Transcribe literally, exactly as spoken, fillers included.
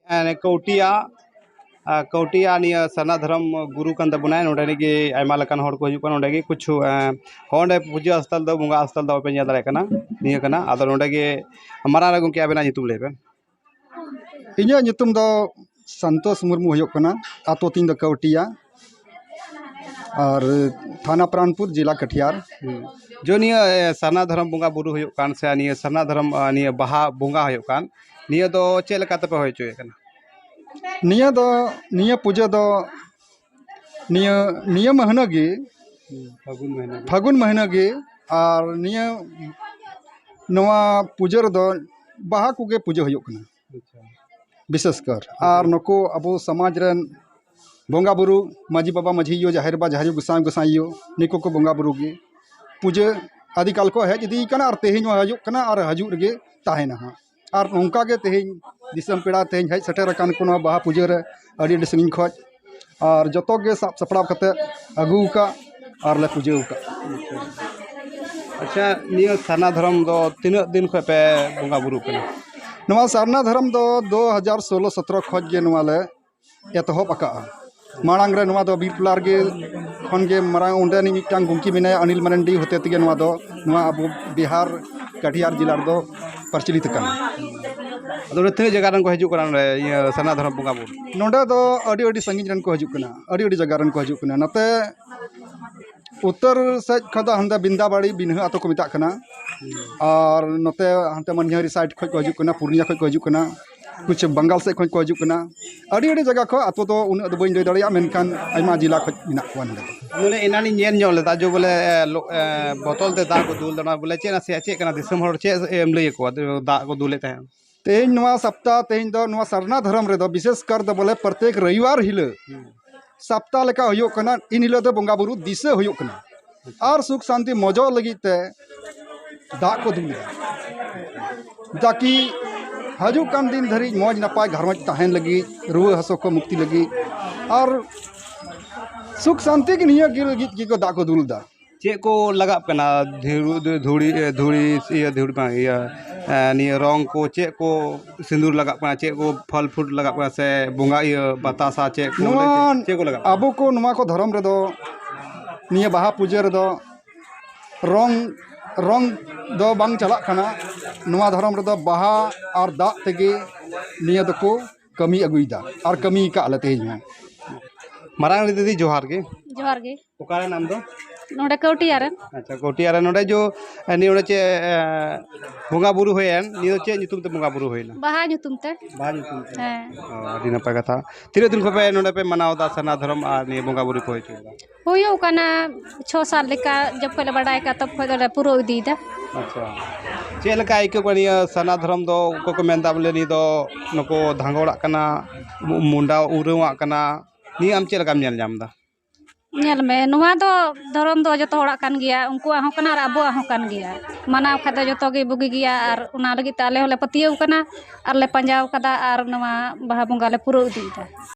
ᱮᱸ, ᱠᱟᱹᱣᱴᱤᱭᱟ, ᱟᱸ, ᱠᱟᱹᱣᱴᱤᱭᱟ ᱱᱤᱭᱟᱹ ᱥᱟᱨᱱᱟ ᱫᱷᱚᱨᱚᱢ ᱜᱩᱨᱩ ᱠᱟᱱ ᱛᱟᱵᱚᱱᱟᱭ᱾ ᱱᱚᱰᱮ ᱨᱤᱱᱤᱡ ᱜᱮ ᱟᱭᱢᱟ ᱞᱮᱠᱟᱱ ᱦᱚᱲ ᱠᱚ ᱦᱤᱡᱩᱜ ᱠᱟᱱᱟ ᱱᱚᱰᱮ ᱜᱮ᱾ ᱠᱩᱪᱷᱩ, ᱮᱸ, ᱦᱚᱸ, ᱱᱚᱰᱮ ᱯᱩᱡᱟᱹ ᱥᱛᱷᱚᱞ ᱫᱚ, ᱵᱚᱸᱜᱟ ᱥᱛᱷᱚᱞ ᱫᱚ ᱵᱟᱯᱮ ᱧᱮᱞ ᱫᱟᱲᱮᱭᱟᱜ ᱠᱟᱱᱟ᱾ ᱱᱤᱭᱟᱹ ᱠᱟᱱᱟ᱾ ᱟᱫᱚ ᱱᱚᱰᱮ ᱜᱮ ᱢᱟᱨᱟᱝ ᱨᱮ ᱜᱚᱢᱠᱮ ᱟᱵᱮᱱᱟᱜ ᱧᱩᱛᱩᱢ ᱞᱟᱹᱭ ᱵᱮᱱ᱾ ᱤᱧᱟᱹᱜ ᱧᱩᱛᱩᱢ ᱫᱚ ᱥᱟᱱᱛᱳᱥ ᱢᱩᱨᱢᱩ ᱦᱩᱭᱩᱜ ᱠᱟᱱᱟ᱾ ᱟᱛᱳ ᱛᱤᱧ ᱫᱚ ᱠᱟᱹᱣᱴᱤᱭᱟ᱾ ᱟᱨ ᱛᱷᱟᱱᱟ ᱯᱨᱟᱱᱯᱩᱨ, ᱡᱮᱞᱟ ᱠᱟᱴᱷᱤᱭᱟᱨ᱾ ᱦᱩᱸ᱾ ᱡᱚ ᱱᱤᱭᱟᱹ, ᱮ, ᱥᱟᱨᱱᱟ ᱫᱷᱚᱨᱚᱢ ᱵᱚᱸᱜᱟ ᱵᱩᱨᱩ ᱦᱩᱭᱩᱜ ᱠᱟᱱ ᱥᱮ ᱱᱤᱭᱟᱹ ᱥᱟᱨᱱᱟ ᱫᱷᱚᱨᱚᱢ, ᱟ, ᱱᱤᱭᱟᱹ ᱵᱟᱦᱟ ᱵᱚᱸᱜᱟ ᱦᱩᱭᱩᱜ ᱠᱟᱱ, ᱱᱤᱭᱟᱹ ᱫᱚ ᱪᱮᱫ ᱞᱮᱠᱟ ᱛᱮᱯᱮ ᱦᱩᱭ ᱦᱚᱪᱚᱭᱮᱫ ᱠᱟᱱᱟ? ᱱᱤᱭᱟᱹ ᱫᱚ, ᱱᱤᱭᱟᱹ ᱯᱩᱡᱟᱹ ᱫᱚ ᱱᱤᱭᱟᱹ, ᱱᱤᱭᱟᱹ ᱢᱟᱹᱦᱱᱟᱹ ᱜᱮ, ᱦᱩᱸ, ᱯᱷᱟᱹᱜᱩᱱ ᱢᱟᱹᱦᱱᱟᱹ ᱜᱮ᱾ ᱯᱷᱟᱹᱜᱩᱱ ᱢᱟᱹᱦᱱᱟᱹ ᱜᱮ, ᱟᱨ ᱱᱤᱭᱟᱹ, ᱱᱚᱣᱟ ᱯᱩᱡᱟᱹ ᱨᱮᱫᱚ ᱵᱟᱦᱟ ᱠᱚᱜᱮ ᱯᱩᱡᱟᱹ ᱦᱩᱭᱩᱜ ᱠᱟᱱᱟ᱾ ᱟᱪᱪᱷᱟ᱾ ᱵᱤᱥᱮᱥ ᱠᱟᱨ᱾ ᱟᱨ ᱱᱩᱠᱩ ᱟᱵᱚ ᱥᱚᱢᱟᱡᱽ ᱨᱮᱱ ᱵᱚᱸᱜᱟ ᱵᱩᱨᱩ, ᱢᱟᱹᱡᱷᱤ ᱵᱟᱵᱟ, ᱢᱟᱹᱡᱷᱤ ᱟᱭᱳ, ᱡᱟᱦᱮᱨ ᱵᱟ, ᱡᱟᱦᱮᱨ ᱟᱭᱳ, ᱜᱚᱸᱥᱟᱭ, ᱜᱚᱸᱥᱟᱭ ᱟᱭᱳ, ᱱᱩᱠᱩ ᱠᱚ ᱵᱚᱸᱜᱟ ᱵᱩᱨᱩ ᱜᱮ ᱯᱩᱡᱟᱹ ᱟᱹᱰᱤ ᱠᱟᱞ ᱠᱚ ᱦᱮᱡ ᱤᱫᱤᱭ ᱠᱟᱱᱟ ᱟᱨ ᱛᱮᱦᱮᱧ ᱦᱚᱸ ᱦᱤᱡᱩᱜ ᱠᱟᱱᱟ ᱟᱨ ᱦᱤᱡᱩᱜ ᱨᱮᱜᱮ ᱛᱟᱦᱮᱱᱟ ᱦᱟᱸᱜ᱾ ᱟᱨ ᱱᱚᱝᱠᱟ ᱜᱮ ᱛᱮᱦᱮᱧ ᱫᱤᱥᱚᱢ ᱯᱮᱲᱟ ᱛᱮᱦᱮᱧ ᱦᱮᱡ ᱥᱮᱴᱮᱨ ᱟᱠᱟᱱ ᱠᱚ ᱱᱚᱣᱟ ᱵᱟᱦᱟ ᱯᱩᱡᱟᱹ ᱨᱮ ᱟᱹᱰᱤ, ᱟᱹᱰᱤ ᱥᱟᱺᱜᱤᱧ ᱠᱷᱚᱡ, ᱟᱨ ᱡᱚᱛᱚ ᱜᱮ ᱥᱟᱵ ᱥᱟᱯᱲᱟᱣ ᱠᱟᱛᱮ ᱟᱹᱜᱩ ᱟᱠᱟᱫ ᱟᱨ ᱞᱮ ᱯᱩᱡᱟᱹ ᱟᱠᱟᱫ᱾ ᱟᱪᱪᱷᱟ, ᱱᱤᱭᱟᱹ ᱥᱟᱨᱱᱟ ᱫᱷᱚᱨᱚᱢ ᱫᱚ ᱛᱤᱱᱟᱹᱜ ᱫᱤᱱ ᱠᱷᱚᱡ ᱯᱮ ᱵᱚᱸᱜᱟ ᱵᱩᱨᱩᱜ ᱠᱟᱱᱟ? ᱱᱚᱣᱟ ᱥᱟᱨᱱᱟ ᱫᱷᱚᱨᱚᱢ ᱫᱚ ᱫᱩ ᱦᱟᱡᱟᱨ ᱥᱳᱞᱳ ᱥᱚᱛᱨᱚ ᱠᱷᱚᱡ ᱜᱮ ᱱᱚᱣᱟ ᱞᱮ ᱮᱛᱚᱦᱚᱵ ᱟᱠᱟᱫᱼᱟ᱾ ᱢᱟᱲᱟᱝ ᱨᱮ ᱱᱚᱣᱟ ᱫᱚ ᱵᱤᱨ ᱴᱚᱞᱟ ᱨᱮᱜᱮ ᱠᱷᱚᱱ ᱜᱮ ᱢᱟᱨᱟᱝ ᱚᱸᱰᱮᱱᱤᱡ ᱢᱤᱫᱴᱟᱝ ᱜᱚᱢᱠᱮ ᱢᱮᱱᱟᱭᱟ, ᱚᱱᱤᱞ ᱢᱟᱨᱟᱱᱰᱤ ᱦᱚᱛᱮ ᱛᱮᱜᱮ ᱱᱚᱣᱟ ᱫᱚ, ᱱᱚᱣᱟ ᱟᱵᱚ ᱵᱤᱦᱟᱨ ᱠᱟᱴᱷᱤᱭᱟᱨ ᱡᱮᱞᱟ ᱨᱮᱫᱚ ᱯᱨᱚᱪᱚᱞᱤᱛ ᱟᱠᱟᱱᱟ᱾ ᱟᱫᱚ ᱱᱚᱰᱮ ᱛᱤᱱᱟᱹᱜ ᱡᱟᱭᱜᱟ ᱨᱮᱱ ᱠᱚ ᱦᱤᱡᱩᱜ ᱠᱟᱱᱟ ᱱᱚᱰᱮ, ᱤᱭᱟᱹ, ᱥᱟᱨᱱᱟ ᱫᱷᱚᱨᱚᱢ ᱵᱚᱸᱜᱟ ᱵᱩᱨᱩ? ᱱᱚᱰᱮ ᱫᱚ ᱟᱹᱰᱤ, ᱟᱹᱰᱤ ᱥᱟᱺᱜᱤᱧ ᱨᱮᱱ ᱠᱚ ᱦᱤᱡᱩᱜ ᱠᱟᱱᱟ, ᱟᱹᱰᱤ, ᱟᱹᱰᱤ ᱡᱟᱭᱜᱟ ᱨᱮᱱ ᱠᱚ ᱦᱤᱡᱩᱜ ᱠᱟᱱᱟ᱾ ᱱᱚᱛᱮ ᱩᱛᱛᱚᱨ ᱥᱮᱫ ᱠᱷᱚᱱ ᱫᱚ ᱦᱟᱱᱛᱮ ᱵᱤᱱᱫᱟᱵᱟᱲᱤ, ᱵᱤᱱᱦᱟᱹ ᱟᱛᱳ ᱠᱚ ᱢᱮᱛᱟᱜ ᱠᱟᱱᱟ, ᱟᱨ ᱱᱚᱛᱮ ᱦᱟᱱᱛᱮ ᱢᱟᱹᱱᱦᱟᱹᱨᱤ ᱥᱟᱭᱤᱰ ᱠᱷᱚᱱ ᱠᱚ ᱦᱤᱡᱩᱜ ᱠᱟᱱᱟ, ᱯᱩᱨᱱᱤᱭᱟ ᱠᱷᱚᱱ ᱠᱚ ᱦᱤᱡᱩᱜ ᱠᱟᱱᱟ, ᱠᱩᱪᱷ ᱵᱟᱝᱜᱟᱞ ᱥᱮᱫ ᱠᱷᱚᱱ ᱠᱚ ᱦᱤᱡᱩᱜ ᱠᱟᱱᱟ᱾ ᱟᱹᱰᱤ, ᱟᱹᱰᱤ ᱡᱟᱭᱜᱟ ᱠᱷᱚᱱ, ᱟᱛᱳ ᱫᱚ ᱩᱱᱟᱹᱜ ᱫᱚ ᱵᱟᱹᱧ ᱞᱟᱹᱭ ᱫᱟᱲᱮᱭᱟᱜᱼᱟ, ᱢᱮᱱᱠᱷᱟᱱ ᱟᱭᱢᱟ ᱡᱮᱞᱟ ᱠᱷᱚᱱ ᱢᱮᱱᱟᱜ ᱠᱚᱣᱟ ᱱᱚᱰᱮ ᱫᱚ᱾ ᱱᱚᱰᱮ ᱮᱱᱟᱱᱤᱧ ᱧᱮᱞ ᱧᱚᱜ ᱞᱮᱫᱟ ᱡᱮ ᱵᱚᱞᱮ, ᱮ, ᱞᱚ-, ᱮ, ᱵᱚᱛᱚᱞ ᱛᱮ ᱫᱟᱜ ᱠᱚ ᱫᱩᱞ ᱫᱟ, ᱚᱱᱟ ᱵᱚᱞᱮ ᱪᱮᱫ ᱱᱟᱥᱮᱭᱟᱜ ᱪᱮᱫ ᱠᱟᱱᱟ? ᱫᱤᱥᱚᱢ ᱦᱚᱲ ᱪᱮᱫ ᱮᱢ ᱞᱟᱹᱭ ᱟᱠᱚᱣᱟ ᱫᱟᱜ ᱠᱚ ᱫᱩᱞᱮᱫ ᱛᱟᱦᱮᱸᱫ? ᱛᱮᱦᱮᱧ ᱱᱚᱣᱟ ᱥᱟᱯᱛᱟ, ᱛᱮᱦᱮᱧ ᱫᱚ ᱱᱚᱣᱟ ᱥᱟᱨᱱᱟ ᱫᱷᱚᱨᱚᱢ ᱨᱮᱫᱚ ᱵᱤᱥᱮᱥ ᱠᱟᱨ ᱫᱚ ᱵᱚᱞᱮ ᱯᱨᱚᱛᱮᱠ ᱨᱚᱵᱤᱵᱟᱨ ᱦᱤᱞᱳᱜ ᱦᱩᱸ᱾ ᱥᱟᱯᱛᱟ ᱞᱮᱠᱟ ᱦᱩᱭᱩᱜ ᱠᱟᱱᱟ, ᱤᱱ ᱦᱤᱞᱳᱜ ᱫᱚ ᱵᱚᱸᱜᱟ ᱵᱩᱨᱩ ᱫᱤᱥᱟᱹ ᱦᱩᱭᱩᱜ ᱠᱟᱱᱟ᱾ ᱟᱨ ᱥᱩᱠ ᱥᱟᱱᱛᱤ ᱢᱚᱡᱚᱜ ᱞᱟᱹᱜᱤᱫ ᱛᱮ ᱫᱟᱜ ᱠᱚ ᱫᱩᱞ ᱮᱫᱟ, ᱛᱟᱠᱤ ᱦᱤᱡᱩᱜ ᱠᱟᱱ ᱫᱤᱱ ᱫᱷᱟᱹᱨᱤᱡ ᱢᱚᱡᱽ ᱱᱟᱯᱟᱭ ᱜᱷᱟᱨᱚᱸᱡᱽ ᱛᱟᱦᱮᱱ ᱞᱟᱹᱜᱤᱫ, ᱨᱩᱣᱟᱹ ᱦᱟᱹᱥᱩ ᱠᱚ ᱢᱩᱠᱛᱤ ᱞᱟᱹᱜᱤᱫ, ᱟᱨ ᱥᱩᱠ ᱥᱟᱱᱛᱤ ᱜᱮ ᱱᱤᱭᱟᱹ ᱜᱮ ᱞᱟᱹᱜᱤᱫ ᱜᱮᱠᱚ ᱫᱟᱜ ᱠᱚ ᱫᱩᱞ ᱮᱫᱟ᱾ ᱪᱮᱫ ᱠᱚ ᱞᱟᱜᱟᱜ ᱠᱟᱱᱟ? ᱫᱷᱤᱨᱩ-, ᱫᱷᱩᱲᱤ, ᱤᱭᱟᱹ, ᱫᱷᱩᱲᱤ, ᱤᱭᱟᱹ, ᱫᱷᱩᱲᱤ ᱵᱟᱝ, ᱤᱭᱟᱹ, ᱮ, ᱱᱤᱭᱟᱹ ᱨᱚᱝ ᱠᱚ, ᱪᱮᱫ ᱠᱚ ᱥᱤᱸᱫᱩᱨ ᱞᱟᱜᱟᱜ ᱠᱟᱱᱟ, ᱪᱮᱫ ᱠᱚ ᱯᱷᱚᱞ ᱯᱷᱩᱴ ᱞᱟᱜᱟᱜ ᱠᱟᱱᱟ, ᱥᱮ ᱵᱚᱸᱜᱟ, ᱤᱭᱟᱹ, ᱵᱟᱛᱟᱥᱟ, ᱪᱮᱫ ᱠᱚ, ᱱᱚᱣᱟ ᱪᱮᱫ ᱠᱚ ᱞᱟᱜᱟᱜ ᱠᱟᱱᱟ? ᱟᱵᱚ ᱠᱚ ᱱᱚᱣᱟ ᱠᱚ ᱫᱷᱚᱨᱚᱢ ᱨᱮᱫᱚ, ᱱᱤᱭᱟᱹ ᱵᱟᱦᱟ ᱯᱩᱡᱟᱹ ᱨᱮᱫᱚ ᱨᱚᱝ, ᱨᱚᱝ ᱫᱚ ᱵᱟᱝ ᱪᱟᱞᱟᱜ ᱠᱟᱱᱟ᱾ ᱱᱚᱣᱟ ᱫᱷᱚᱨᱚᱢ ᱨᱮᱫᱚ ᱵᱟᱦᱟ ᱟᱨ ᱫᱟᱜ ᱛᱮᱜᱮ ᱱᱤᱭᱟᱹ ᱫᱚᱠᱚ ᱠᱟᱹᱢᱤ ᱟᱹᱜᱩᱭᱮᱫᱟ ᱟᱨ ᱠᱟᱹᱢᱤ ᱟᱠᱟᱫ ᱞᱮ ᱛᱮᱦᱮᱧ ᱦᱚᱸ᱾ ᱢᱟᱨᱟᱝ ᱨᱮ ᱫᱤᱫᱤ, ᱡᱚᱦᱟᱨ ᱜᱮ᱾ ᱡᱚᱦᱟᱨ ᱜᱮ᱾ ᱚᱠᱟᱨᱮ ᱟᱢ ᱫᱚ? ᱱᱚᱰᱮ ᱠᱟᱹᱣᱴᱤᱭᱟ ᱨᱮᱱ᱾ ᱟᱪᱪᱷᱟ, ᱠᱟᱹᱣᱴᱤᱭᱟ ᱨᱮ ᱱᱚᱰᱮ ᱡᱚ, ᱱᱤᱭᱟᱹ ᱚᱸᱰᱮ ᱪᱮᱫ, ᱮ, ᱵᱚᱸᱜᱟ ᱵᱩᱨᱩ ᱦᱩᱭᱮᱱ, ᱱᱤᱭᱟᱹ ᱫᱚ ᱪᱮᱫ ᱧᱩᱛᱩᱢ ᱛᱮ ᱵᱚᱸᱜᱟ ᱵᱩᱨᱩ ᱦᱩᱭᱱᱟ? ᱵᱟᱦᱟ ᱧᱩᱛᱩᱢ ᱛᱮ᱾ ᱵᱟᱦᱟ ᱧᱩᱛᱩᱢ ᱛᱮ? ᱦᱮᱸ᱾ ᱚ, ᱟᱹᱰᱤ ᱱᱟᱯᱟᱭ ᱠᱟᱛᱷᱟ᱾ ᱛᱤᱱᱟᱹᱜ ᱫᱤᱱ ᱠᱷᱚᱱ ᱯᱮ ᱱᱚᱰᱮ ᱯᱮ ᱢᱟᱱᱟᱣ ᱮᱫᱟ ᱥᱟᱨᱱᱟ ᱫᱷᱚᱨᱚᱢ ᱟᱨ ᱱᱤᱭᱟᱹ ᱵᱚᱸᱜᱟ ᱵᱩᱨᱩ ᱯᱮ ᱦᱩᱭ ᱦᱚᱪᱚᱭᱮᱫᱟ? ᱦᱩᱭᱩᱜ ᱠᱟᱱᱟ ᱪᱷᱚ ᱥᱟᱞ ᱞᱮᱠᱟ, ᱡᱚᱵ ᱠᱷᱚᱡ ᱞᱮ ᱵᱟᱰᱟᱭ ᱠᱟᱜ ᱛᱚᱵ ᱠᱷᱚᱡ ᱫᱚᱞᱮ ᱯᱩᱨᱟᱹᱣ ᱤᱫᱤᱭᱮᱫᱟ᱾ ᱟᱪᱪᱷᱟ, ᱪᱮᱫ ᱞᱮᱠᱟ ᱟᱹᱭᱠᱟᱹᱜ ᱠᱟᱱᱟ ᱱᱤᱭᱟᱹ ᱥᱟᱨᱱᱟ ᱫᱷᱚᱨᱚᱢ ᱫᱚ? ᱚᱠᱚᱭ ᱠᱚ ᱢᱮᱱᱫᱟ ᱵᱚᱞᱮ ᱱᱤᱭᱟᱹ ᱫᱚ ᱱᱩᱠᱩ ᱫᱷᱟᱸᱜᱚᱲᱟᱜ ᱠᱟᱱᱟ, ᱢᱩ-, ᱢᱩᱱᱰᱟ ᱩᱨᱟᱹᱣᱟᱜ ᱠᱟᱱᱟ, ᱱᱤᱭᱟᱹ ᱟᱢ ᱪᱮᱫ ᱞᱮᱠᱟᱢ ᱧᱮᱞ ᱧᱟᱢ ᱮᱫᱟ? ᱧᱮᱞ ᱢᱮ, ᱱᱚᱣᱟ ᱫᱚ ᱫᱷᱚᱨᱚᱢ ᱫᱚ ᱡᱚᱛᱚ ᱦᱚᱲᱟᱜ ᱠᱟᱱ ᱜᱮᱭᱟ, ᱩᱱᱠᱩᱣᱟᱜ ᱦᱚᱸ ᱠᱟᱱᱟ ᱟᱨ ᱟᱵᱚᱣᱟᱜ ᱦᱚᱸ ᱠᱟᱱ ᱜᱮᱭᱟ᱾ ᱢᱟᱱᱟᱣ ᱠᱷᱟᱡ ᱫᱚ ᱡᱚᱛᱚ ᱜᱮ ᱵᱩᱜᱤ ᱜᱮᱭᱟ, ᱟᱨ ᱚᱱᱟ ᱞᱟᱹᱜᱤᱫ ᱛᱮ ᱟᱞᱮ ᱦᱚᱸᱞᱮ ᱯᱟᱹᱛᱭᱟᱹᱣ ᱠᱟᱱᱟ ᱟᱨ ᱞᱮ ᱯᱟᱸᱡᱟᱣ ᱠᱟᱫᱟ, ᱟᱨ ᱱᱚᱣᱟ ᱵᱟᱦᱟ ᱵᱚᱸᱜᱟ ᱞᱮ ᱯᱩᱨᱟᱹᱣ ᱤᱫᱤᱭᱮᱫᱟ᱾